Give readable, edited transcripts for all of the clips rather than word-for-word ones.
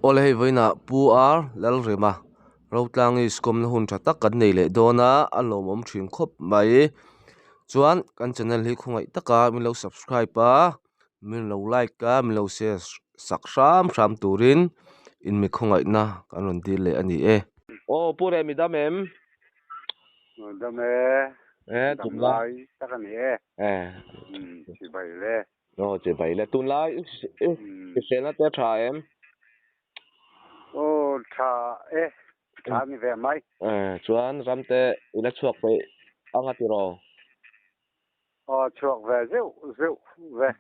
Awle hei vawiinah Pu R Lalrema Rotlangi iskawmna hun tha tak kan nei leh dawn a, a lawmawm thin khawp mai. Chuan kan channel hi khawngaih taka min lo subscribe a, min lo like a, min lo share sak hram hram turin in mi khawngaihna kan rawn dil leh a ni e. Aw Pu Rem i dam em? Dam e, dam lai tak a ni e. Chibai le. Aw chibai le tunlai i hriatna te a tha em? Aw tha e, tha ni ve mai. Chuan ram te i la chhuak peih ang a tiraw? Aw chhuak ve zeuh zeuh ve.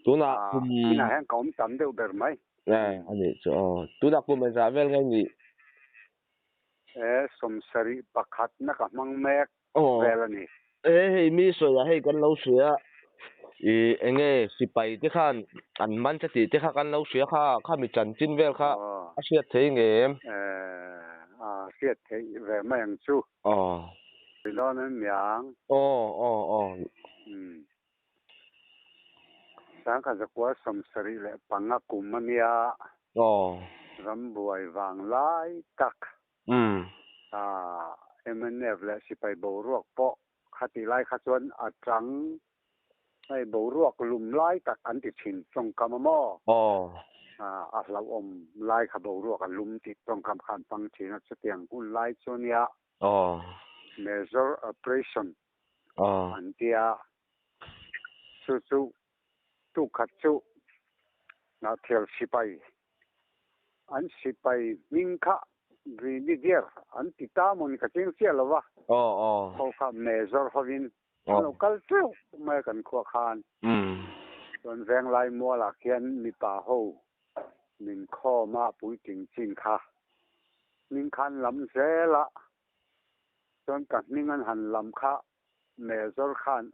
Tunah kum. Inah hian ka awm tam deuh ber mai. A nih chu aw. Tunah kum engzah vel nge nih? E 71 na ka hmang mek. vel a ni. E hei mi sawi ah hei kan lo hria i enge sipai te khan an man che tih te kha kan lo hria kha kha mi chanchin vel kha a hriat thei nge em? E a hriat theih ve mai ang chu. Aw. Ti dawn em niang. Aw aw aw. Umm. 1975 kum a nia. Aw. Rambuai vang lai tak. Umm. Ah, mnf leh sipai boruak pawh khatih lai kha chuan a chang hei boruak lum lai tak an ti thin tawngkam a maw? Aw. Ah, a hlauhawm lai kha boruak a lum tih tawngkam kha an hmang thin a, chutiang hun lai chu nia. Aw. Major operation Aw. an tia, chu chu tukhat chu Hnahthial sipai An sipai hming kha Brigadier an ti ta maw ni ka cheng chiah lo va. Aw aw. Ho kha Major hovin an lo kal teuh mai a kan khuah khan. Chuan Venglai mualah khian mipa ho min khawm a puitling chin kha hming khan lam zel a. Chuan ka hming an han lam kha Major khan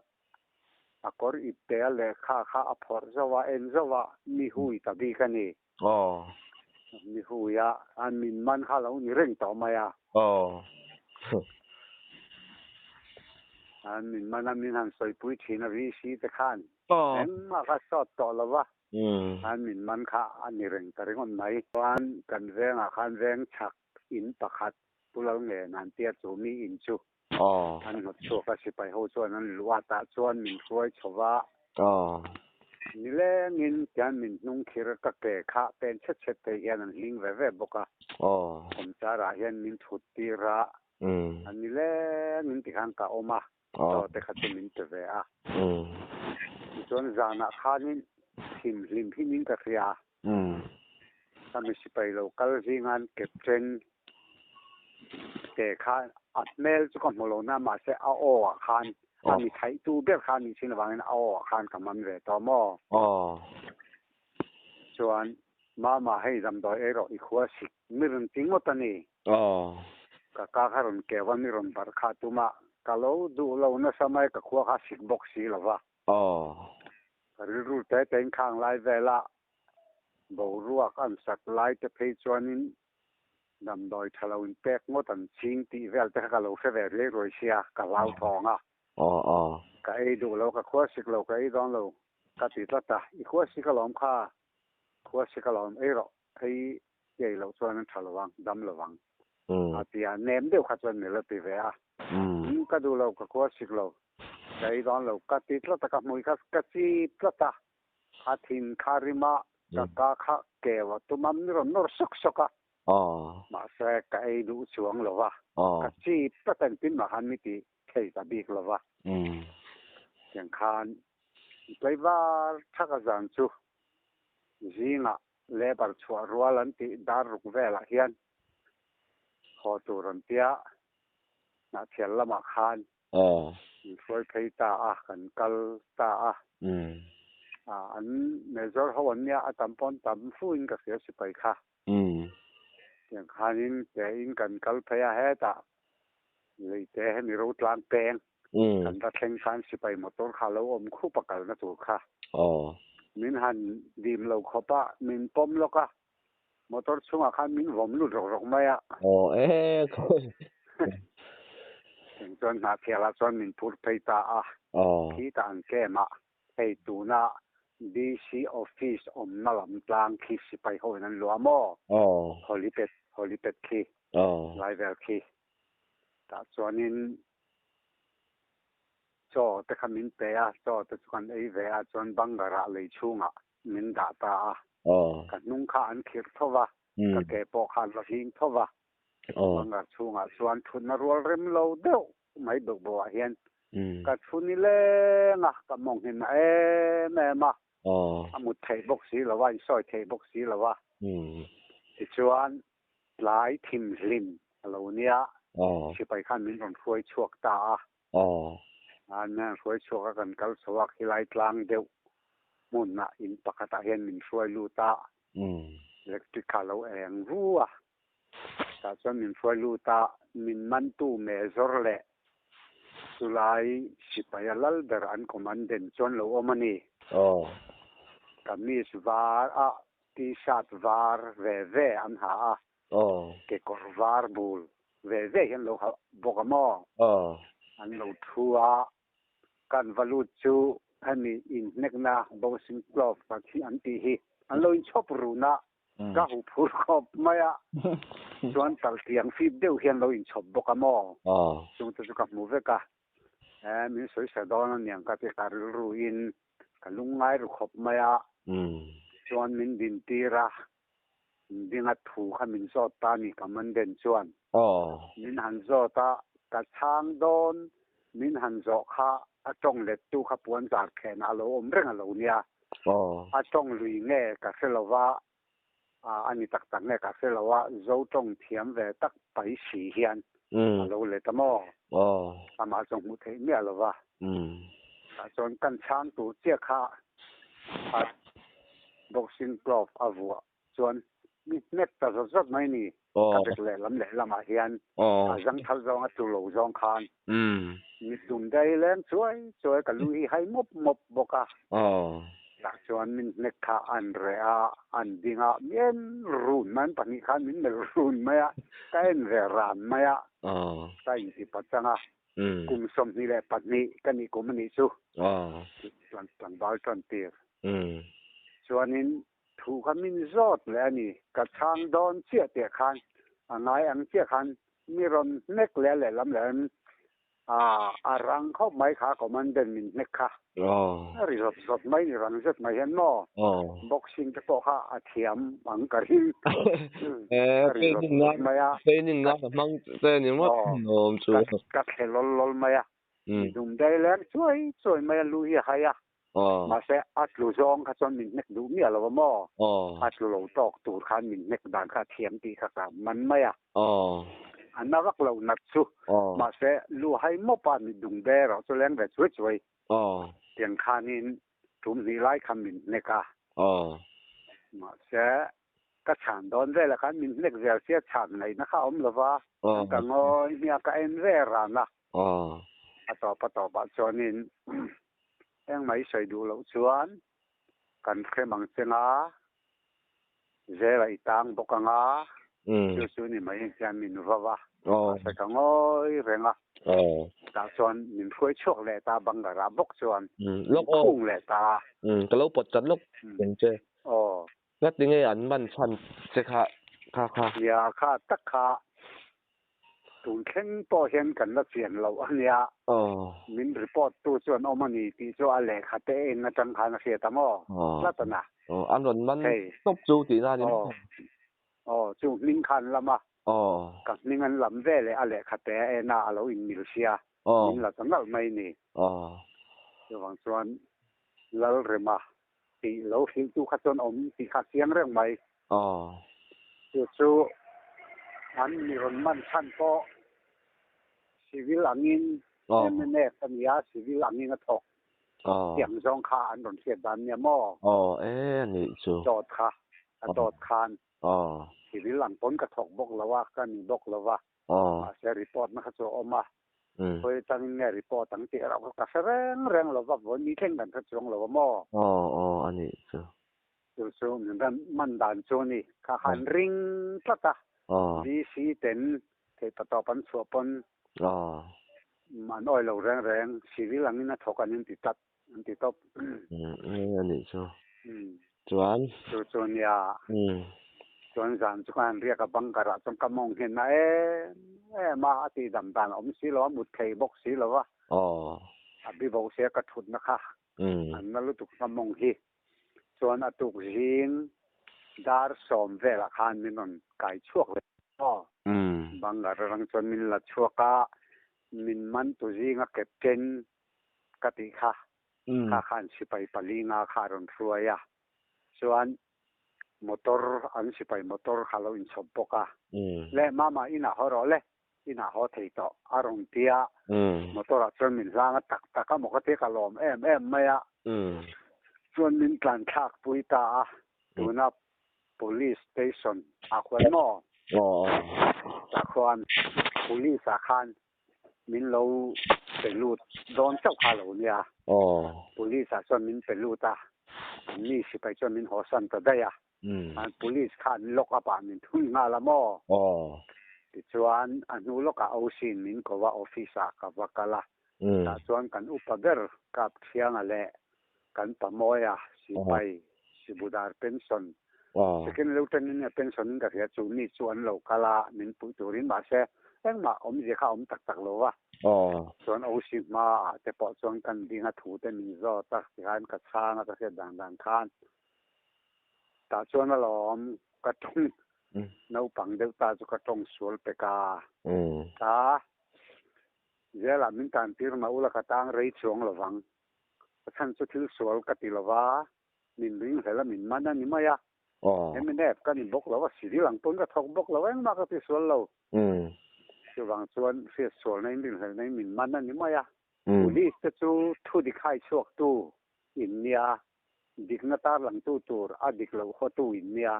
a kawr ip te a lehkha kha a phawrh zauh a, en zauh a, mi hui ta bik a ni. Aw. Mi hui a, a min man kha lo ni reng tawh mai a. Aw. An min man a, min han sawipui thin a VC te khan. Aw. Engmah kha sawt tawh lo va. An min man kha a ni reng ta ringawt mai. Chuan kan vengah khan veng chhak in pakhat Pu Lalngen an tia chu mi in chu. Aw. An hnawt chhuak a, sipai ho chuan an luh a, tah chuan min hruai chho va. Aw. Nilengin tian min hnung khir ka ke kha pen chhet chhet thei hian an hling ve ve bawk a. Aw. Kawmchar ah hian min thut tir a. Umm. A nilengin tikhan ka awm a, chaw te kha chu min pe ve a. Umm. Tichuan zanah khanin thim hlim himin ka hria. Umm. Ka mi sipai lo kal zingan captain te kha a hmel chu ka hmu lo na mahse a aw ah khan a mi thaih tu ber kha a nih chin avangin a aw ah khan ka man ve tawh maw. Aw. Chuan mama hei damdawi ei rawh i khua sik mi rawn ti ngawt a ni. Aw. Ka ka kha rawn keu a mi rawn barh kha tuma ka lo duh lo nasa mai ka khua kha sik bawk si lo va. Aw. Ka rilru te te in khang lai vela boruak an sak lai te phei chuanin damdawi tha lo in pek ngawt an ching tih vel te kha ka lo hre ve riai ruai sia, ka hlauthawng a. Aw aw. Ka ei duh lo, ka khua sik lo, ka ei dawn lo ka ti tlat a, i khua sik alawm kha, khua sik alawm ei rawh, hei i ei loh chuan an tha lo ang, dam lo ang a ti a, nem deuh kha chuan min lo ti ve a, umm ka duh lo, ka khua sik lo, Ka ei dawn lo, ka ti tlat a, ka hmui kha ka chip tlat a, a thin kha rim a, ka ka kha keu a tum a, min rawn nawr sawk sawk a, mahse ka ei duh chuang lo va, ka chip tlat a, engtin mah khan mi ti thei ta bik lo va, tiang khan tlaivar thak a zan chu zingah labour chhuah rual an tih dar ruk velah hian haw tur an tia, Hnahthial lamah khan Min hruai phei ta a, kan kal ta a. An major ho an nia, a tam pawn tam fu in ka hria sipai kha. Tiang khanin ke in kan kal phei a, hetah leite hemi rotlang peng kan va thleng khan sipai motor kha a lo awm khup a kalna tur kha. Min han dim lo khawp a, min pawm lawk a, Motor chhungah khan min vawm lut rawk rawk mai a. Aw e khawi. Eng chuan Hnahthialah chuan min phur phei ta a. Aw. Khi ta an camp ah hei tuna DC office awmna lam tlang khi sipai ho in an luah maw? Helipad helipad khi lai vel khi tah chuanin chaw te kha min pe a, chaw te chu kan ei ve a, chuan bunker-ah lei chhungah min dah ta a. Ka hnung kha an khirh tho va, ka ke pawh kha an la hling tho va. Bunker chhungah chuan thutna rual rem lo deuh mai bawk bawkah hian ka thu ni leng a, ka mawng hlim em em a, a mut theih bawk si lo a, insawi theih bawk si lo a. Tichuan tlai thimhlim a lo nia, sipai khan min rawn hruai chhuak ta a. An min rawn hruai chhuak a, kan kal chho a, khilai tlang deuh hmunah in pakhatah hian min hruai lut a, electric kha a lo eng vu a. Tah chuan min hruai lut a, min mantu Major leh chulai sipaia lal ber an commandant chuan lo awm a ni. Kamis var a T-shirt var ve ve an ha a, kekawr var bul ve ve hian lo ha bawk a maw? An lo thu a, kan va lut chu hemi inhnekna boxing glove an tih hi an lo inchhawp run a, Ka huh phur khawp mai a, chuan talhtiang fip deuh hian lo inchhawp bawk a maw? Chung te chu ka hmu vek a, e min sawi sa dawn aniang ka ti ka rilru in ka lungngai ru khawp mai a, chuan min din tir a, dinga thu kha min zawt ta ni ka man den chuan min han zawt a, ka chhang dawn min han zawh kha a tawng lettu kha puan zar khenah a lo awm reng a lo nia. A tawng lui nge ka hre lo va, a ni tak tak nge ka hre lo a, Zo tawng thiam ve tak pai si hian a lo let a maw? Amah chu hmuh theih miah lo va. Tah chuan kan chhang tur chiah kha a boxing glove a vuah chuan mi hnek ta zawt zawt mai ni. Ka bek lehlam lehlamah hian a zangthal zawng a tlu lo zawng khan mi dum dai leng chuai chuai ka lu hi hai mawp mawp bawk a. Tah chuan min hnek kha an reh a, an ding a, mi en run mai, an pahnih khan min melh run mai a, ka en ve ran mai a, ka inti pachang a, kum 22 ka nih kum a nih chu, tlangval tan tir. Chuanin Thu kha min zawt leh a ni. Ka chhang dawn chiah teh khan a ngai ang chiah khan mi rawn hnek leh a lehlam leh a rang khawp mai kha commandant min hnek kha. A ri zawt zawt mai ni rang zet mai hian maw boxing te pawh kha a thiam ang ka ring. A ri zawt zawt mai a. Ka thle lawl lawl mai a. Mi dum dai leng chuai chuai mai a lu hi a hai a. Mahse, a tlu zawng kha chuan min hnek duh miah lo a maw? A tlu lo tawk tur khan min hnek dan kha a thiam tih kha ka man mai a. A na vak lo nat chu. Mahse, lu hai mawp a mit dung be erawh chu leng ve chuai chuai. Tiang khanin tum hnih lai kha min hnek a. Mahse, ka chhan dawn velah khan min hnek zel sia chhan ngaihna kha a awm lo va. Ka ngawi hmiah ka en ve ran a. A tawp a tawpah chuanin engmah i sawi duh loh chuan kan hrem ang che nga, zela i tang bawk ang a, chu chu ni mai hian min vau a, mahse ka ngawi reng a, tah chuan min hruai chhuak leh ta Bangarah bawk chuan min khung leh ta. Ka lo pawt chat lawk ang che. Ngati nge an man chhan che kha kha kha? Nia kha tak kha tun thleng pawh hian kan la chian loh a nia. Min report tu chu an awm a ni tih chu a lehkha te eng atang khan a hriat a maw? Tlat a na. An rawn man tawp chu tihna a ni mai. Aw chu hming kha an lam a. Ka hming an lam ve leh a lehkha te a en a a lo inmil sia. Min la ta nalh mai ni. Chuvang chuan Lalrema tih lo hrilhtu kha chuan awm tih kha a chiang reng mai. Chu chu an mi rawn man chhan pawh civil angin MNF a nia, civil angin a thawk tiang zawng kha an rawn hriat dan nia maw? Dawt kha a dawt khan civil ang pawn ka thawk bawk lo a, ka ni bawk lo va, mahse report na kha chu a awm a. Khawi atangin nge report ang tih erawh ka hre reng reng lo va, vawi ni thleng kan hre chuang lo a maw? Aw aw a nih chu. Chu chu min rawn man dan chu a ni. Kha han ring tlat a, VC ten theih patawp an chhuah pawn an awi lo reng reng, civil angin a thawk an inti tlat. An ti tawp. Umm a nih chu. Chuan. Chu chu nia. Chuan zan chu ka han riak a bunker ah chuan ka mawng hian a em em a, a tih dam dan a awm si lo a, mut thei bawk si lo a. A bi bo sia ka thutna kha an na lutuk ka mawng hi. Chuan a tuk zing dar sawm velah khan min rawn kai chhuak leh aw. Bunker atang chuan min la chhuak a, min man tu zinga captain ka tih kha, kha khan sipai pali nga kha a rawn hruai a, chuan motor an sipai motor kha a lo inchhawp bawk a, le mama inah haw rawh le, inah haw thei tawh a rawn ti a, motor ah chuan min hlang a tak tak a maw ka tia ka lawm em em mai a, chuan min tlan thlak pui ta a, tuna police station ah khuan maw tah khuan police ah khan min lo pe lut dawn chauh kha lo nia. Police ah chuan min pe lut a, mi sipai chuan min haw san ta daih a. Police khan lock up ah min thun nghal a maw? Tichuan a hnu lawkah OC in min ko a, office ah ka va kal a. Tah chuan kan upa ber Kapthianga leh kan Pamawia sipai Sibudar pension, second lieutenant nge pension in ka hria chu mi chu an lo kal a, min puih turin mahse engmah awmzia kha a awm tak tak lo va. Chuan OC hmaah te pawh chuan kan ding a thu te min zawt a, tikhan ka chhang a ka hriat dan dan khan tah chuan alawm ka tawng naupang deuh ta chu ka tawng sual pek a, ta zelah min tan tir mah ula ka tang rei chuang lovang. A chhan chu thil sual ka ti lova, min ring hlel a min man a ni mai a. MNF ka ni bawk lo a, civil ang pawn ka thawk bawk lo, engmah ka ti sual lo. Chuvang chuan hriat sualna in rinhlelhna in min man a ni mai a. Police te chu thu dik hai chhuaktu in nia, dikna tarlangtu tur a dik loh hawtu in nia.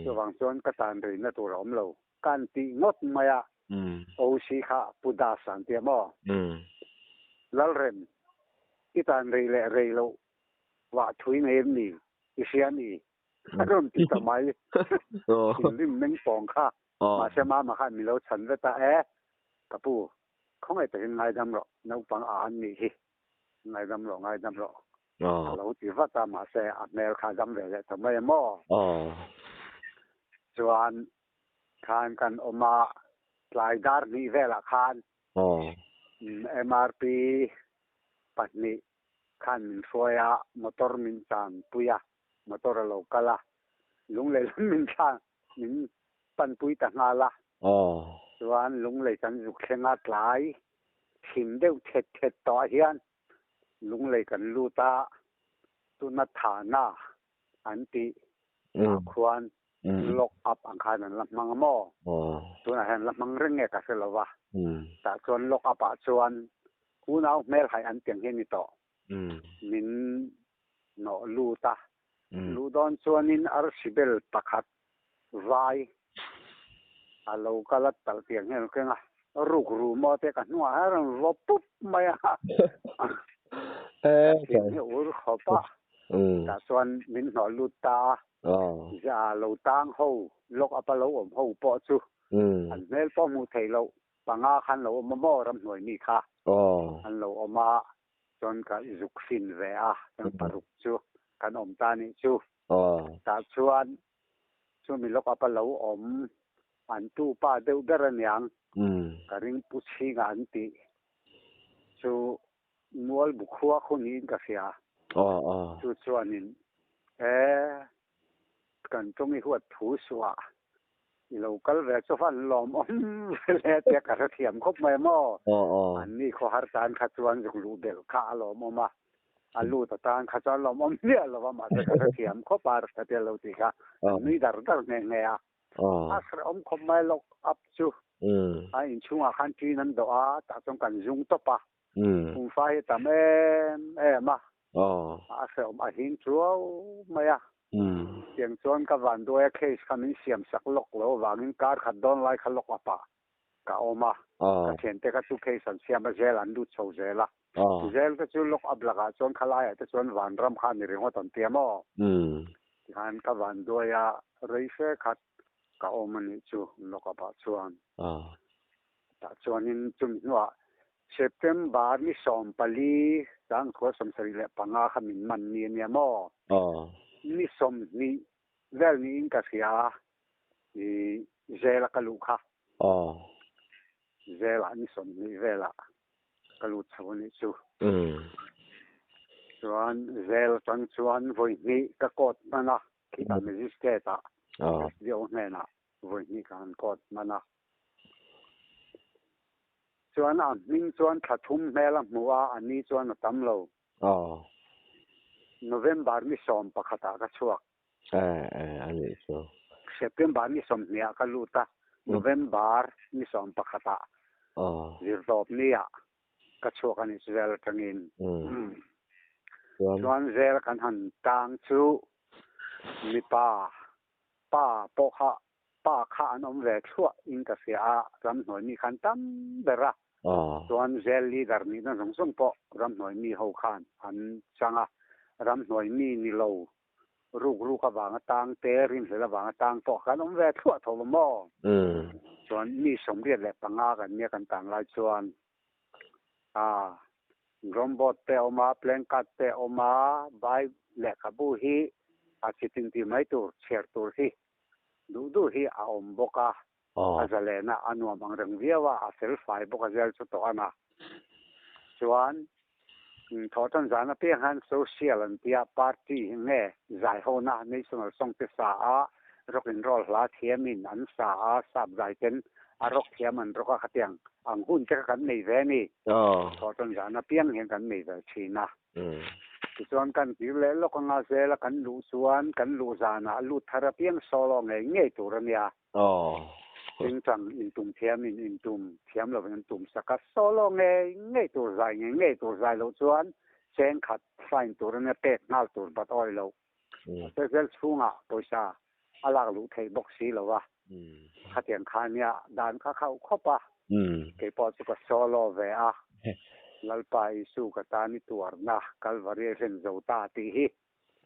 Chuvang chuan ka tan reina tur a awm lo. Kan tih ngawt mai a, OC kha Pu Das an tia maw? Lalrem, i tan rei leh rei loh vah thui nei em ni? I hria ni? A rawn ti ta mai. Thinrim meng pawng kha. Mahse mama khan min lo chhan vet a, E, ka pu, khawngaih takin ngaidam rawh, naupang a an nih hi. Ngaidam rawh, ngaidam rawh. A lo ti vat a, mahse a hmel kha a dam ve leh ta mai a maw? Chuan khan kan awm a, tlai dar hnih velah khan MRP pahnih khan min hruai a, motor min chan pui a, motor a lo kal a, lunglei lam min thla min panpui ta nghal a, chuan lunglei kan zuk thleng a, tlai thim deuh thet thet tawh ah hian lunglei kan lut a, tuna thana an tih ah khuan lock up ang khan an la hmang a maw? Tunah hian an la hmang reng nge ka hre lo va. Tah chuan lock up ah chuan unau hmel haih an tiang hi a ni tawh. Min nawh lut a. Luh dawn chuanin arsi bel pakhat vai a lo kal a talh tiang hian a keng a. Ruk ru maw te ka hnungah hian a rawn vaw pup mai a. Ka thiam hi a ur khawp a. Tah chuan min hnawh lut ta a. Za lo tang ho, lock up a lo awm ho pawh chu an hmel pawh hmuh theih loh panga khan lo awm a maw ramhnuai mi kha an lo awm a, chuan ka zuk hrin ve a, chuan paruk chu kan awm ta nih chu. Tah chuan chumi lock up a lo awm an tupa deuh ber aniang ka ring pu chhinga an tih chu Mual bu khua khu niin ka hria. Chu chuanin, E, kan tawng i huat thu suah i lo kal ve chu han lawmawm ve le tia ka hrethiam khawp mai maw? Anni khawhar tan kha chuan zuk luh belh kha a lawmawm a, a lut atan kha chuan lawmawm hmiah lo va, mahse ka hrethiam khawp a, ka tia lo tih kha an nui dar dar nghe nghe a. A hrehawm khawp mai lock up chu. A inchhungah khan ṭin an dawh a, tah chuan kan zung tawp a. Phungfa hi tam em em a, a hrehawm a hing chuau mai a. Tiang chuan ka vanduai a case kha min siam sak lawk lo avangin kar khat dawn lai kha lock up ah ka awm a. Ka thiante kha chu case an siam a, zel an lut chho zel a. Zel te chu lock up lakah chuan khalaiah te chuan vanram kha a ni ringawt an tia maw? Tikhan ka vanduai a rei fe khat ka awm a nih chu lock up ah chuan. Tah chuanin chumi hnuah. September ni 14 1975 kha min man ni ania maw? Ni 20 vel niin ka hria i zel a ka luh kha. Zelah ni 20 velah ka lut chho a nih chu. Chuan zel atang chuan vawi hnih ka court hman a, khitah magistrate ah SDO hnenah vawi hnih ka han court hman a. Chuan a hming chuan thla thum hmel a hmuh a, a ni chuan a tam lo. November ni 11 ah ka chhuak. A nih chu. September ni 20 ah ka lut a, November ni 11 ah zirtawp ni ah ka chhuak a nih chu zel atangin. Chuan zel kan han tang chu mipa pa pawh kha pa kha an awm ve thluah in ka hria a, ramhnuai mi khan tam ber a. Chuan zel leader nihna zawng zawng pawh ramhnuai mi ho khan an chang a, ramhnuai mi ni lo ruk ruk avanga tang te, rinhlel avanga tang pawh khan awm ve thluah tho maw? Chuan mi 85 kan nia kan tang lai chuan a Grombot te a awm a, playing card te a awm a, bai lehkhabu hi a chitin tih mai tur, chhiar tur hi duh duh hi a awm bawk a, a zalena a nuam ang reng viau a, a fel fai bawk a zel chu tawh a na. Chuan thawhtan zan apiang hian social an tia party hi nge zai hona national song te sa a, rock and roll hla thiamin an sa a, sap zai ten a rock thiam an rock a khatiang ang hun te kha kan nei ve a ni. Thawhtan zan apiang hian kan nei ve thin a. Tichuan kan kir leh lawk anga zela kan luh chuan kan luh zanah lut thar apiang solo ngei ngei tur a nia. Chingchang intum thiamin intum thiam lovin an tum sak a, solo ngei ngei tur zai ngei ngei tur zai loh chuan cheng khat fine tur a nia pek nghal tur bat awi loh. Mahse zel chhungah pawisa a lak luh theih bawk si lo a, khatiang kha nia dan kha khauh khawp a, keipawh chu ka solo ve a, Lalpa Isu ka tan i tuarna Kalvari a hlen zo ta tih hi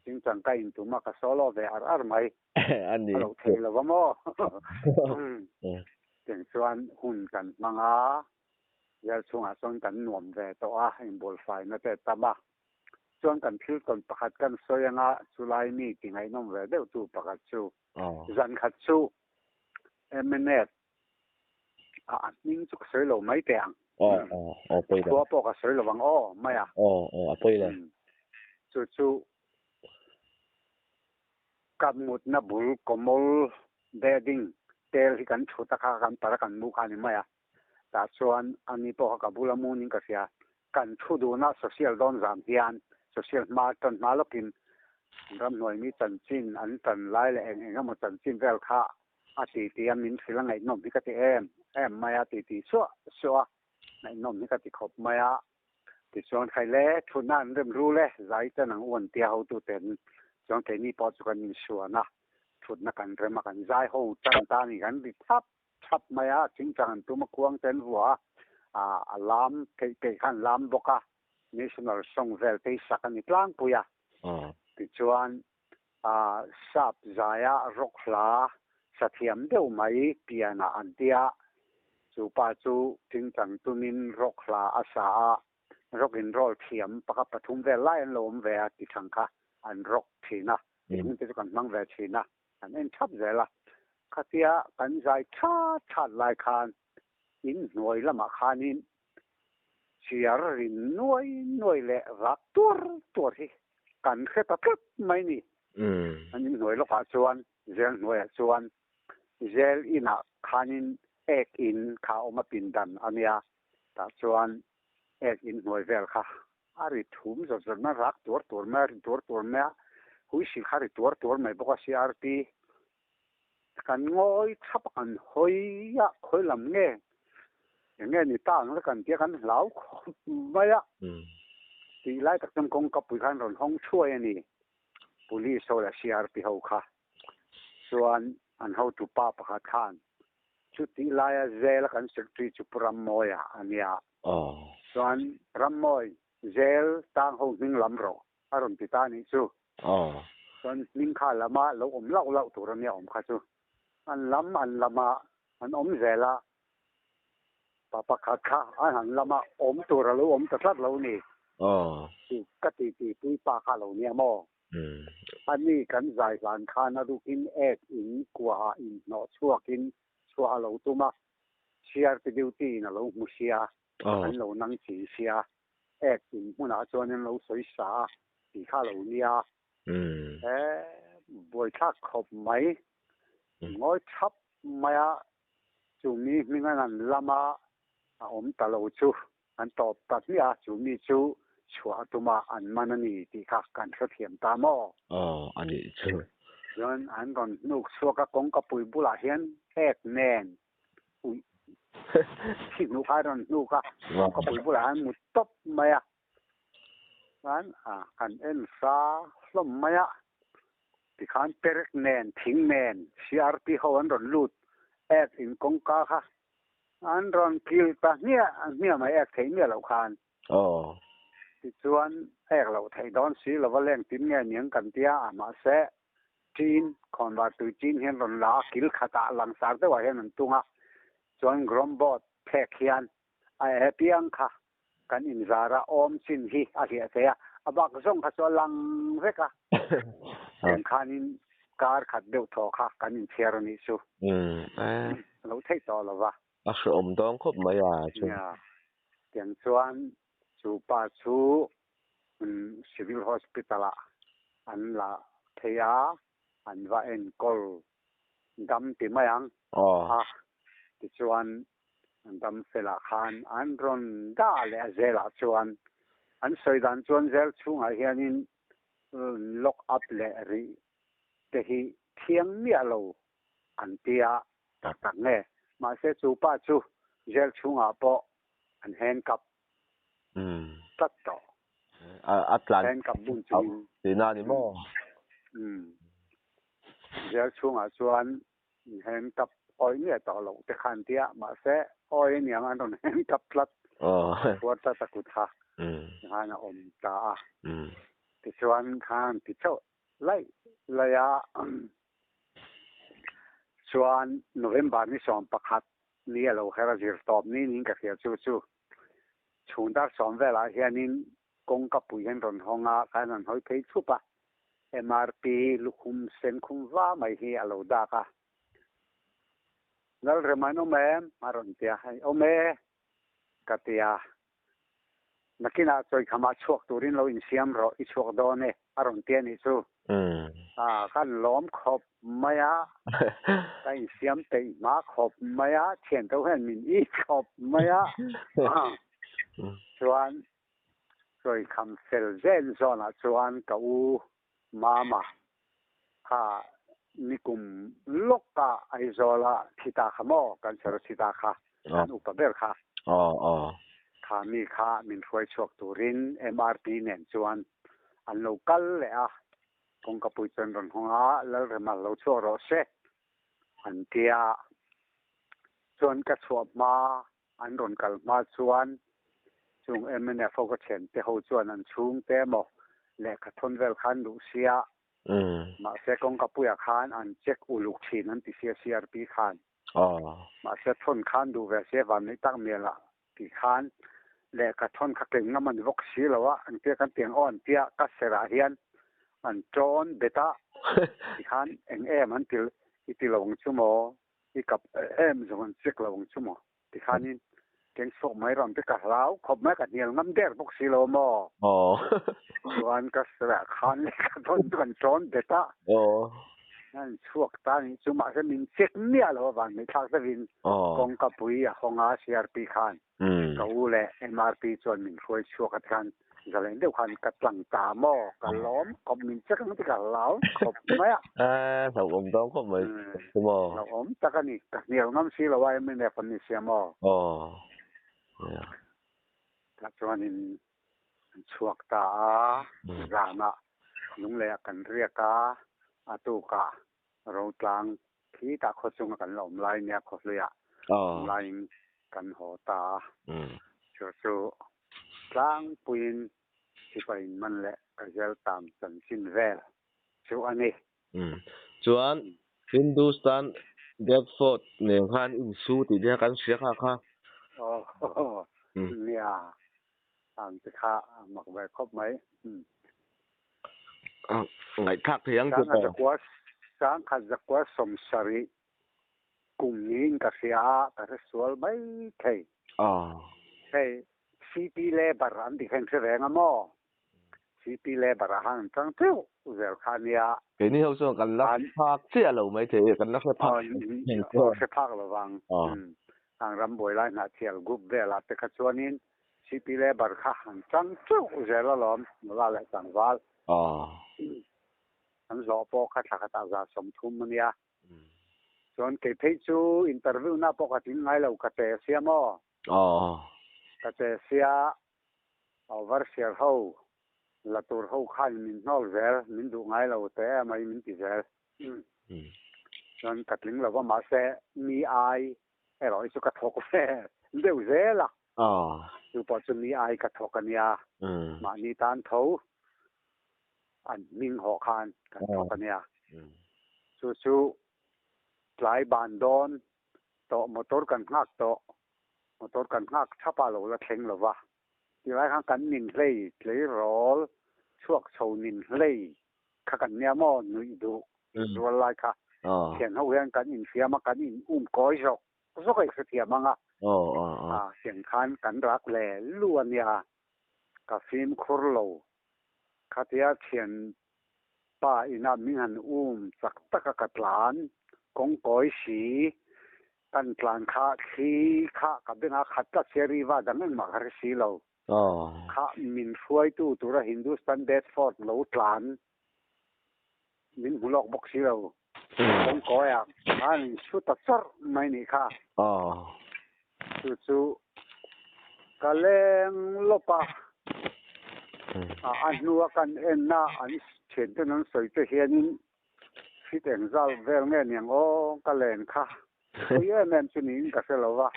chingchang ka intum a, ka solo ve ar ar mai. A lo thei lo va maw? Tiang chuan hun kan hmang a, zel chhungah chuan kan nuam ve tawh a, inbualfaina te tam a. Chuan kan thil tawn pakhat kan sawi anga chulai mi ti ngaihnawm ve deuh tu pakhat chu zan khat chu mnf a hming chu ka sawi lo mai teh ang. Khua pawh ka sawi lo ang aw mai a. Chu chu ka mutna bul kawmawl bedding tel hi kan thut a kha kan para kan mu kha a ni mai a. Tah chuan ani pawh kha ka bula munin ka hria. Kan thu duna social dawn zam hian social hma tan hma lawkin ramhnuai mi chanchin an tan lai leh eng eng emaw chanchin vel kha a ti ti a min hrilh a ngaihnawm hi ka ti em em mai a ti ti suah suah a ngaihnawm hi ka ti khawp mai a. Tichuan khai le thutna an rem ru le zai ten ang u an tia hotuten chuan keini pawh chu kan insuan a thutna kan rem a kan zai ho tan ta a ni kan ri thap thap mai a, thingchang an tum a khuang te an vua a, a lam theih peih kha an lam bawk a, national song vel te hi sak a ni tlangpui a. Tichuan sap zaia rock hla sa thiam deuh mai pianah an ti a, chu pa chu thingchang tumin rock hla a sa a, rock and roll thiam pakhat pathum vel lai an lo awm ve a tithang kha an rock thin a, tihhmun te chu kan hmang ve thin a. Kan en thap zel a, khatia kan zai that that lai khan in hnuai lamah khanin chiar rin nuai nuai leh rak tuar tuar hi kan hre ta tlat mai ni. An in hnuai lawkah chuan zel hnuaiah chuan zel inah khanin ek in kha a awm a pindan a nia, tah chuan ek in hnuai vel kha A ri thum zawt zawt mai, rak tuar tuar mai, a ri tuar tuar mai a, huisil kha a ri tuar tuar mai bawk a CRP. Kan ngawi thap a, kan hawi a, khawi lam nge, eng nge ni ta ang le kan tia kan hlau khawp mai a. Tih lai tak chuan kawngka pui khan rawn hawng thuai a ni, Police ho leh CRP ho kha. Chuan an hotu pa pakhat khan chutih laia zela kan secretary chu Pu Rammawia a nia. Chuan Rammawi zel tang ho hming lam rawh a rawn ti ta anih chu. Chuan hming kha lama lo awm lauh lauh tur ania awm kha chu. An lam an lama an awm zel a. Pa pakhat kha an han lama awm tur a lo awm ta tlat lo ni. Aw. Chu ka titi pui pa kha lo nia maw? A ni kan zai hlan khan a rukin ek in kuaah inhnawh chhuakin chhuah a lo tum a, CRP duty in a lo hmu sia, an lo nang ching sia, ek in hmunah chuan an lo sawi sa a tih kha a lo nia. He buaithlak khawp mai, ngawi thap mai a, chumi hming an han lam a, a awm ta lo chu an tawp ta hmiah a, chumi chu chhuah a tum a, an man a ni tih kha kan hrethiam ta maw? Aw, a nih chu. Chuan an rawn hnuk chhuak a, kawngka pui bulah hian ek nen uih thi hnuh kha a rawn hnuk a, kawngka pui bulah hian mut tawp mai a. Chuan a kan en hra hlawm mai a, tikhan perek nen, thing nen CRP ho an rawn lut ek in kawngka kha an rawn kil ta hmiah hmiah mai ek theih miah loh khan. Aw. Tichuan ek loh theih dawn si lova leng tin nge niang kan tia a mahse tin khawnvar tui tin hian rawn la a kil khatah langsar deuhah hian an tung a, chuan grom board phek hian a e piang kha Kan inzara awm chin hi a hliah thei a, a bak zawng kha chu a lang vek a. Tiang khanin kar khat deuh thaw kha kan inchhiar a nih chu. A lo theih tawh lo va. A hrehawm dawng khawp mai a chu. Nia, tiang chuan chu pa chu Civil Hospital ah an la thei a, an va enkawl dam ti mai ang a, tichuan dam felah khan an rawn dah leh a zelah chuan an sawi dan chuan zel chhungah hianin lock up leh rih te hi thiang miah lo an ti a, tak tak nge mahse chu pa chu zel chhungah pawh an handcuff tlat tawh. A tlan Handcuff bun chungin. Tihna a ni maw? Zel chhungah chuan handcuff awih miah tawh loh te kha an ti a, mahse awi aniang an rawn handcuff tlat, phuar tlat a kut kha khan a awm ta a. Tichuan khan ti chauh laih laih a, chuan November ni 11 ni a lo her a zir tawp ni niin ka hria chu chu chhung dar 10 velah hianin kawngka pui hian rawn hawng a, khan an hawi phei chhup a. MRP lukhum sen khum va mai hi a lo dak a. Lalrem an awm em? A rawn ti a. Hei awm e, ka ti a. Nakinah chawikham ah chhuak turin lo insiam rawh, i chhuak dawn e, a rawn ti a nih chu. A, kan lawm khawp mai a, ka insiam peih hma khawp mai a, thian to hian min it khawp mai a. Chuan Chawikham fel zen zawnah chuan ka u Mama kha nikum lawka Aizawla thi ta kha maw, cancer a thi ta kha, kan upa ber kha. Kha mi kha min hruai chhuak turin MRP nen chuan an lo kal leh a, kawngkapui chuan rawn hawng a, Lalrema lo chhuak rawh se an ti a. Chuan ka chhuah hma An rawn kal hma chuan chung mnf ho ka thiante ho chuan an chhungte emaw lehkha thawn vel kha an duh sia, mahse kawngka puiah khan an check uluk thin an ti sia CRP khan. Mahse thawn kha an duh ve sia vanneih tak mialah ti khan lehkha thawn kha keng ngam an vawk si lo a, an tia kan tiang aw an tia ka serah hian an tawn bet a ti khan eng em an ti i ti lo ang chu maw? I kap em zawng an check lo ang chu maw? Tikhanin keng sawk mai ram te ka hlau khawp mai ka hnial ngam der bawk si lo maw? Chuan ka sirah khan leh ka dawn chu kan tawn bet a. An chhuak ta nih chu mahse min check miah lo avang ngaihthlak deuhin kawngka pui a hawng a CRP khan. Ka u leh MRP chuan min hruai chhuak a tikhan zalen deuh khan ka tlang ta maw ka lawm khawp min check ang ti ka hlau khawp mai a. A hlauhawm dawn khawp mai chu maw. Hlauhawm tak a ni ka hnial ngam si lo a MNF an ni sia maw. Aw. Tah chuanin an chhuak ta a zanah lungleiah kan riak a a tukah Rotlang khitah khaw chunga kan la awm lai nia khawhluiah awm laiin kan haw ta a. Chu chu tlangpuiin sipai in man leh ka zel tam chanchin vel chu a ni. Chuan Hindustan Bedford nen khan insu tih te kan hria kha kha. Aw nia ang te kha mak ve khawp mai. Ngaihthlak thei ang chu tawh. Sangkhat zakua 70 kum niin ka hria a, ka hre sual mai thei. Hei CP Labour an ti kha in hre reng a maw? CP Labour ah khan an chang teuh zel kha a nia. Keini ho chuan kan la phak chiah lo mai thei, kan la hre phak lo. Hre phak lo vang. Ang rambuai lai hnahthial group velah te kha chuanin CP Labour kha an chang teuh zel alawm, nula leh tlangval. An hlawh pawh kha thla khatah 130 a nia. Chuan kei phei chu interview na pawh ka tling ngai lo, ka che sia maw? Ka che sia Overseer ho la tur ho khan min hnawl zel, min duh ngai lo te emai min ti zel. Chuan ka tling lo va mahse mi ai erawh hi chu ka thawk ve deuh zel a. Chu pawh chu mi ai ka thawk a nia. Mahni tan tho an hming hawh khan kan thawk a nia. Chu chu tlai ban dawn tawh motor kan nghak tawh. Motor kan nghak thap a lo la thleng lo va. Tilai khan kan nin hlei tleirawl chhuak chho nin hlei kha kan nia maw nuih duh rual lai kha. Thian ho hian kan infiam a kan in um kawi zawk zawk a i hrethiam ang a. Tiang khan kan rak le lu a nia. Ka fimkhur lo. Khatia thian pa ina min han um chak tak a ka tlan kawngkawi si kan tlan kha thli kha ka bengah khat tlat sia riva dang engmah ka hre si lo. Kha min hruaitu tura Hindustan Bedford lo tlan min hmu lawk bawk si lo. Kawngkawiah khan in su ta chawrh mai nih kha. Chu chu ka leng lawp a, a hnua kan enna an thianten an sawi te hianin fit engzal vel nge niang aw ka len kha pui em em chu niin ka hre lo va.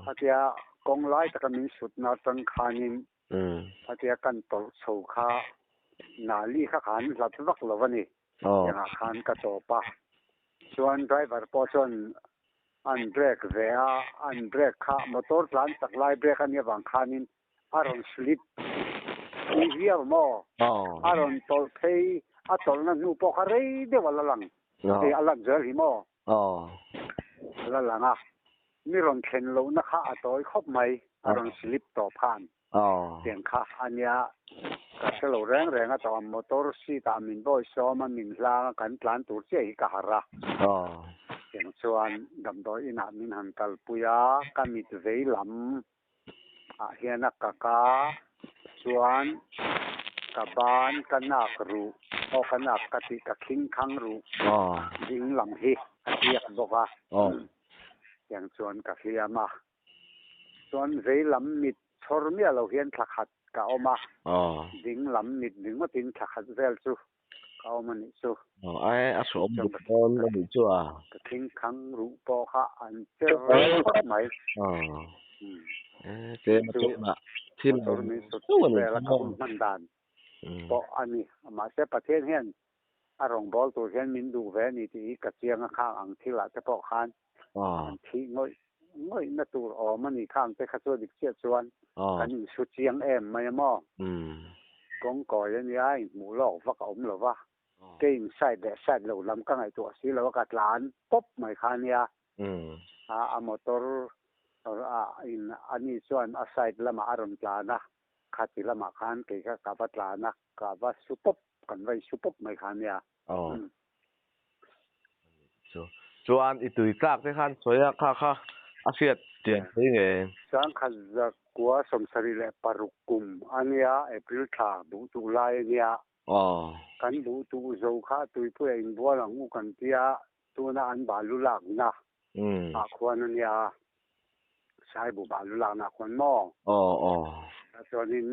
Khatia kawng lai taka min sutna atang khanin khatia kan tawlh chho kha Nali kha khan hlat vak lo a ni. Tiangah khan ka tawp a. Chuan driver pawh chuan an brake ve a, an brake kha motor tlan chak lai brake a nih avang khanin a rawn slip pui viau maw? A rawn tawlh phei, a tawlhna hnu pawh kha rei deuh a la lang, hei a lan zel hi maw? A la lang a, mi rawn thlen lohna kha a tawi khawp mai, a rawn slip tawp khan. Tiang kha a nia, ka hre lo reng reng a tawh a, motor seat ah min bawi sawm a, min hlang a, kan tlan tur chiah hi ka harh a. Tiang chuan damdawi inah min han kalpui a, ka mit vei lam ah hian a kak a, chuan ka ban ka nak ruh, aw ka nak ka tih ka khing khang ruh ding lam hi a tliak bawk a, tiang chuan ka hliam a. Chuan vei lam mit chhawr miah lo hian thla khat ka awm a, ding lam mit ringawtin thla khat vel chu ka awm a nih chu. Ai a hrawm duh dawn a nih chu a. Ka thing khang ruh pawh kha an che reng khawp mai. Chu thil motor min sut vel a ka hun hman dan pawh a ni. Mahse Pathian hian a rawngbâwl tur hian min duh ve a ni tih hi ka chiang a, khang ang thilah te pawh khan an thih ngawih ngawihna tur awm a ni. Khang te kha chu a dik chiah chuan kan insu chiang em mai a maw? Kawngkawi a nia, inhmuh lawk vak a awm lo va, kei in side leh side lo lam ka ngaihtuah si lo a, ka tlan pawp mai kha a nia. A motor in ani chuan a side lamah a rawn tlan a, Khati lamah khan kei kha ka va tlan a, ka va su pawp, kan va insu pawp mai kha nia. Aw. Chu chuan i tui tlak te khan sawi a, kha kha a hriat chian thei nge? 1976 kum a nia, April thla buh tuh lai a nia. Aw. Kan buh tuh zo kha tuipuia inbual ang u kan tia, tuna an balu lakna ah khuan a nia, Saibu balu lakna ah khuan maw? Aw aw. Chuanin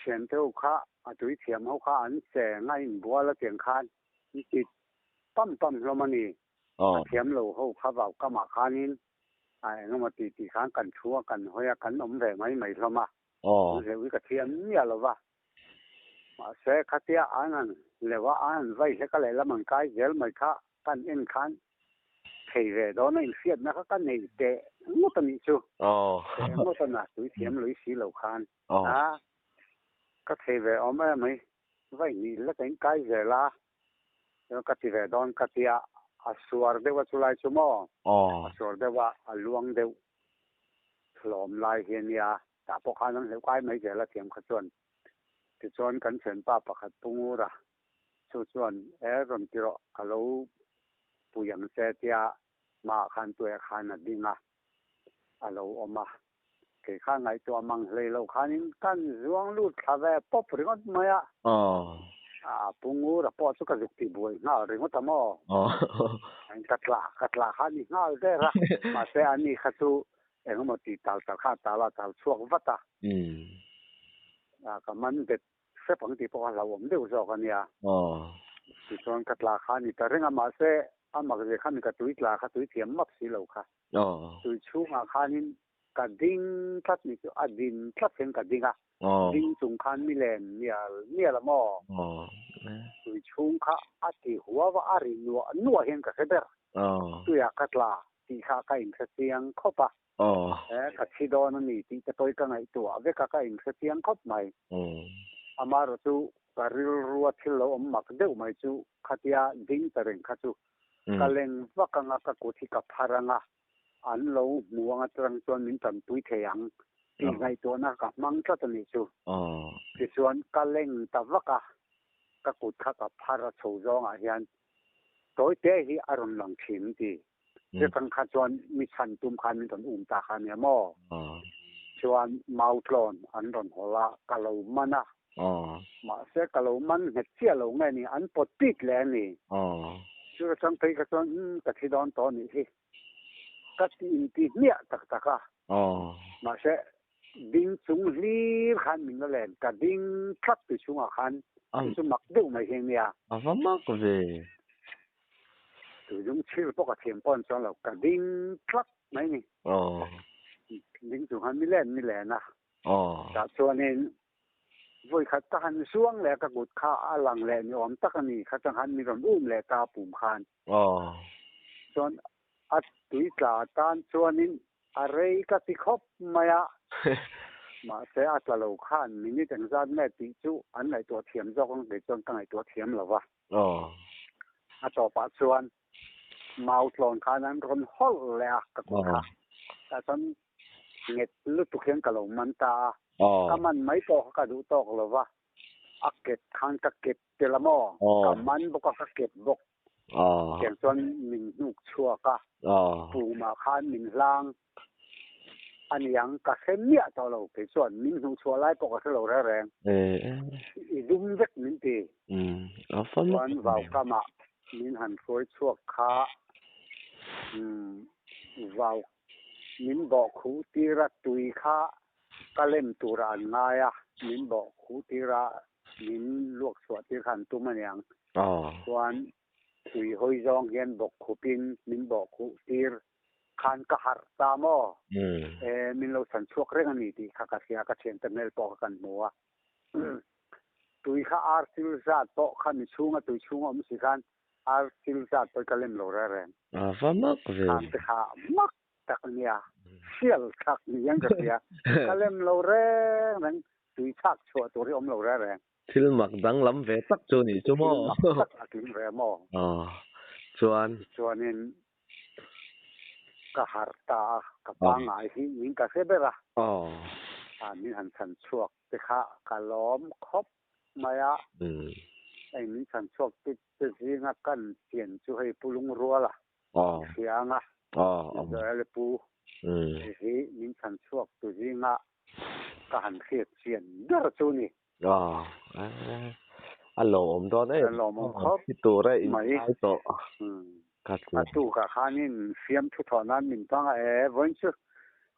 thiante ho kha a tui thiam ho kha an cheng a inbual a tiang khan an ti pam pam hlawm a ni. A thiam lo ho kha vau kamah khanin a engemaw ti tih khan kan thu a kan hawi a kan awm ve mai mai hlawm a. An hleuh hi ka thiam miah lo va. Mahse khatia an han hleuh a an han vai hlek a lehlam an kai zel mai kha kan en khan. thei ve dawn a inhriatna kha ka nei teh ngawt a nih chu. Teh ngawt a na tui thiam lui si lo khan a ka thei ve awm em mai. Vai hnih lek a inkai zel a, chuan ka ti ve dawn ka tia a suar deuh a chulai chu maw? A suar deuh a, a luang deuh hlawm lai hi a nia, tah pawh khan an hleuh kai mai zel a thiam kha chuan. Tichuan kan thianpa pakhat Pu Ngura chu chuan e rawn ti rawh ka lo pui ang che tia hmaah khan tuiah khan a ding a, a lo awm a. Kei kha ngaihtuah mang hlei lo khanin kan zuang lut thla ve pawp ringawt mai a. A Pu Ngura pawh chu ka zuk ti buai nghal ringawt a maw? Ka tla ka tla kha a ni nghal der a. Mahse ani kha chu engemaw ti tal tal kha a tal a, tal chhuak vat a. Ka man bet hrep ang tih pawh kha hlauhawm deuh zawk a nia. Tichuan ka tla kha a ni ta reng a, mahse a mak zia kha mi ka tui tla kha tui thiam map si lo kha. Tui chhungah khanin ka ding tlat ni chu a din tlat hian ka ding a, ding chung khan mi len mial mial a maw? Tui chhung kha a ti huau a, a ri nuah nuah hian ka hre ber. Tuiah ka tla tih kha ka inhre chiang khawp a, ka thi dawn a ni tih te pawhin ka ngaihtuah vek a, ka inhre chiang khawp mai. Amaherawh chu ka rilrua thil lo awm mak deuh mai chu khatia ding ta reng kha chu Ka leng vak anga ka kut hi ka phar anga an lo hmu anga churang chuan min tanpui thei ang tih ngaihtuahna ka hmang tlat a nih chu. Tichuan ka leng ta vak a, ka kut kha ka phar a chho zawngah hian tawi te hi a rawn lang thin ti. Chutang kha chuan mi chhan tum khan min rawn um ta kha ania maw? Chuan mautlawn an rawn hawl a, ka lo man a. Mahse ka lo man nghet chiah lo nge ni, an pawt pit leh a ni. Chu atang phei kha chuan umm ka thi dawn tawh anih hi. Ka ti inti hmiah tak tak a. Mahse ding chung hlir khan min la len, ka ding tlat tui chhungah khan chu chu mak deuh mai hi ania. A va mak ve. Tui dung chhir pawh ka thiam pawh an chuang lo, ka ding tlat mai ni. Ding chung khan mi len mi len a. Tah chuanin vawi khat ka han zuang leh a ka kut kha a lang leh ni awm tak a ni kha chang khan min rawn um leh ta pum khan. Chuan a tui tla tan chuanin a rei ka ti khawp mai a, mahse a tla lo khan minute engzat nge tih chu an ngaihtuah thiam zawk ang kei chuan ka ngaihtuah thiam lo va. A tawpah chuan mau tlawn khan an rawn hawlh leh a ka kut kha. Tah chuan Nghet lutuk hian ka lo man ta a, ka man mai pawh kha ka duh tawk lo va, a kep khan ka kep tel a maw, ka man bawk a ka kep bawk. Tiang chuan min hnuk chhuak a, pumah khan min hlang a niang ka hre miah tawh lo kei chuan min hnuh chhuah lai pawh ka hre lo reng reng. I dum vek min ti. Chuan vaukamah min han hruai chhuak kha vau Min bawh khuh tir a tui kha ka lem turah an ngai a, min bawh khuh tir a min luak chhuah tir kha an tum a niang. Chuan tui hawi zawng hian bawk khupin min bawh khuh tir khan ka harh ta maw? E, min lo chhan chhuak reng a ni tih kha ka hria, ka thiante hmel pawh kha kan hmu a. Tui kha ar sil zat pawh kha mi chhunga tui chhunga awm si khan Ar thil zat pawh ka lem lo reng reng. A va mak ve. Khang te kha mak tak a nia. Sial thlak ni hian ka hria. Ka lem lo reng reng. Tui chhak chhuah tur hi awm lo reng reng. Thil mak danglam ve tak chu nih chu maw. Thil mak tak a tling ve maw. Aw. Chuan. Chuanin ka harh ta a, ka pangngai hi min ka hre ber a. Aw. A min han chhan chhuak te kha ka lawm khawp mai a, hei min chhan chhuak tu te zinga kan pian chu hei Pu Lungruala Hrianga Israel Pu hei hi min chhan chhuak tu zinga ka han hriat chian ber chu ni. A lawmawm dawn em? A lawmawm khawp mai. A tukah khanin fiamthu thawh nan min hmang a, e vawiin chu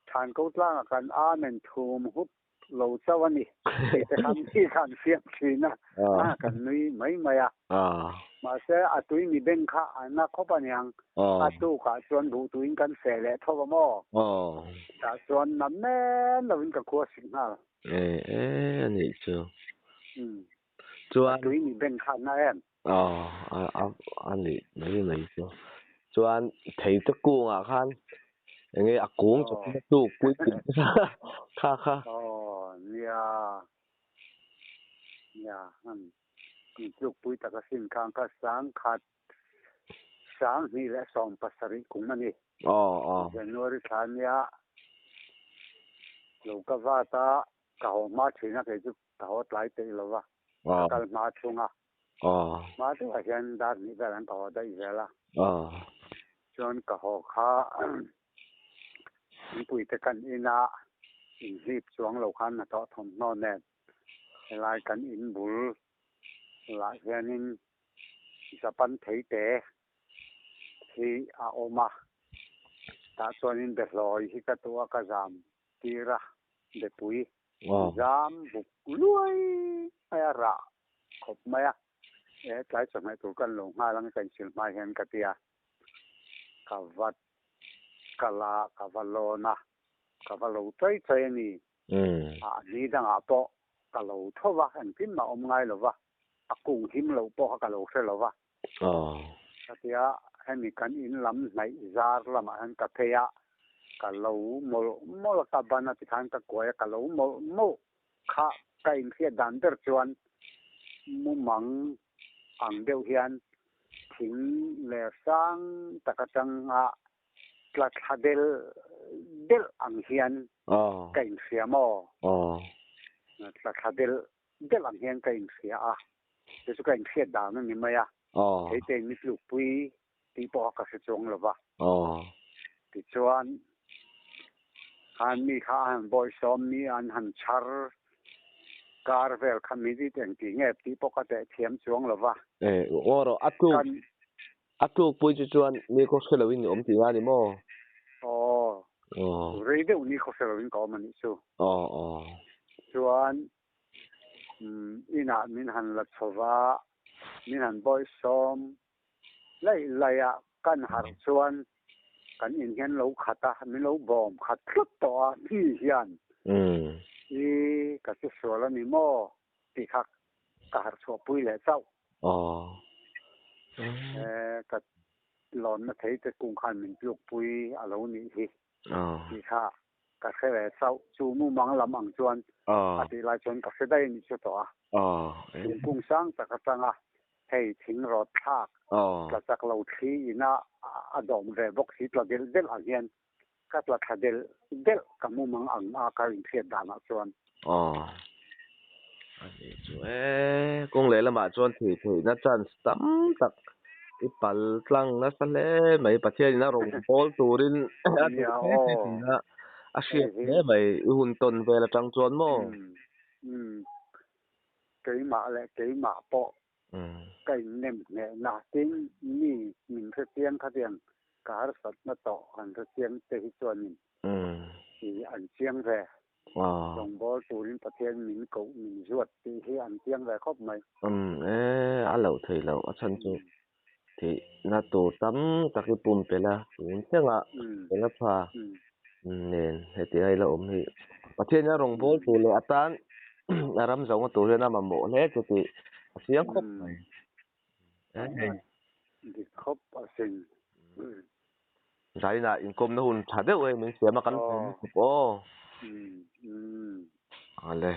Thanko tlangah kan Amen thum hup lo chauh a ni tih te khan mi khan fiam thin a, a kan nui mai mai a. Mahse a tui mi beng kha a na khawp a niang, a tukah chuan duh tuin kan feh leh tho a maw? Tah chuan na men lovin ka khua sik nghal. E e a nih chu. Chuan a tui mi beng kha a na em? A a nih mai mai chu. Chuan thei te kungah khan enge a kung chu a tluk pui tih kha kha. Aw nia nia an tluk pui tak asin khang kha sangkhat 2017 kum a ni. Aw aw. January thla nia lo ka vat a ka haw hma thin a kei chu ka haw tlai peih lo va ka kal hma thung a. Hma deuhah hian dar hnih vel an ka haw daih zel a. Chuan ka haw kha thingpuite kan ina inhlip chuang lo khan hnathawh thawmhnaw nen helai kan in bul lah hianin Japan theite hi a awm a. Tah chuanin behlawi hi ka tuah a ka zam tir a bepui zam buk luai mai a rah khawp mai a, e tlai chawhmeh tur kan lo nghal ang ka insil hma hian ka ti a, ka va kal a, ka va lawn a, ka va lo chai chai a ni. A ni dangah pawh ka lo tho va, engtin mah awm ngai lo va, a kung him loh pawh kha ka lo hre lo va. Ka ti a, hemi kan in lam hnaih zar lamah hian ka phei a, ka lo mawlh mawlh a, ka ban a tikhan ka kuai a, ka lo mawlh mawlh kha ka inhriat dan ber chuan mumang ang deuh hian thing ler sang tak atanga tla thla del delh ang hian ka inhria maw? Tla thla del delh ang hian ka inhria a, chu chu ka inhriat dan a ni mai a, heite in mi tlukpui tih pawh ka hre chuang lo va. Tichuan, khan mi kha a han bawihsawm mi an han chhar kar vel kha minute engti nge tih pawh ka teh thiam chuang lo va. Aw rawh, a tluk a tlukpui chu chuan ni khaw hre loin i awm tih a ni maw? Aw, rei deuh ni khaw hre loin ka awm a nih chu. Aw aw. Chuan inah min han la chho va, min han bawihsawm laih laih a, kan harh chuan kan in hian lo khat a, min lo bawm khat tlat tawh a, hni hian i ka che sual a ni maw tih kha ka harh chhuahpui leh chauh. Ka lawnna thei te kung khan min tlukpui a lo nih hi tih kha Ka hre ve chauh, chu mumang lam ang chuan a tih lai chuan ka hre daih a nih chu tawh a. Thingkung sang tak atanga hei thing rawt thlak tla chak lo thli ina a dawm ve bawk si tla delh delh ang hian ka tla thla delh delh ka mumang ang a ka inhriat danah chuan. A nih chu e, kawng lehlamah chuan thih theihna chance tam tak i pal tlang nasa hle mai. Pathianin a rawn bawl turin a duh hle che tih a a hriat hle mai i hun tawn vel atang chuan maw? Umm, keimah leh keimah pawh ka innem hnehna tin mi min hrechiang khatiang ka harsatna tawh han hrechiang te hi chuanin i an chiang ve. Rawngbâwl turin Pathian min koh min zuat tih hi an chiang ve khawp mai. Umm e, a loh theih loh a chhan chu thihna tur tam tak i pum pel a, tun thlengah fel a pha nen heti a ila awm hi. Pathian hian rawngbâwl tur leh atan a ram zawnga tur hian a mamawh hle chu tih a chiang khawp mai. Dik khawp asin. Zainah inkawmna hun tha deuh hei min siam a kan tlawm lutuk aw. Ale.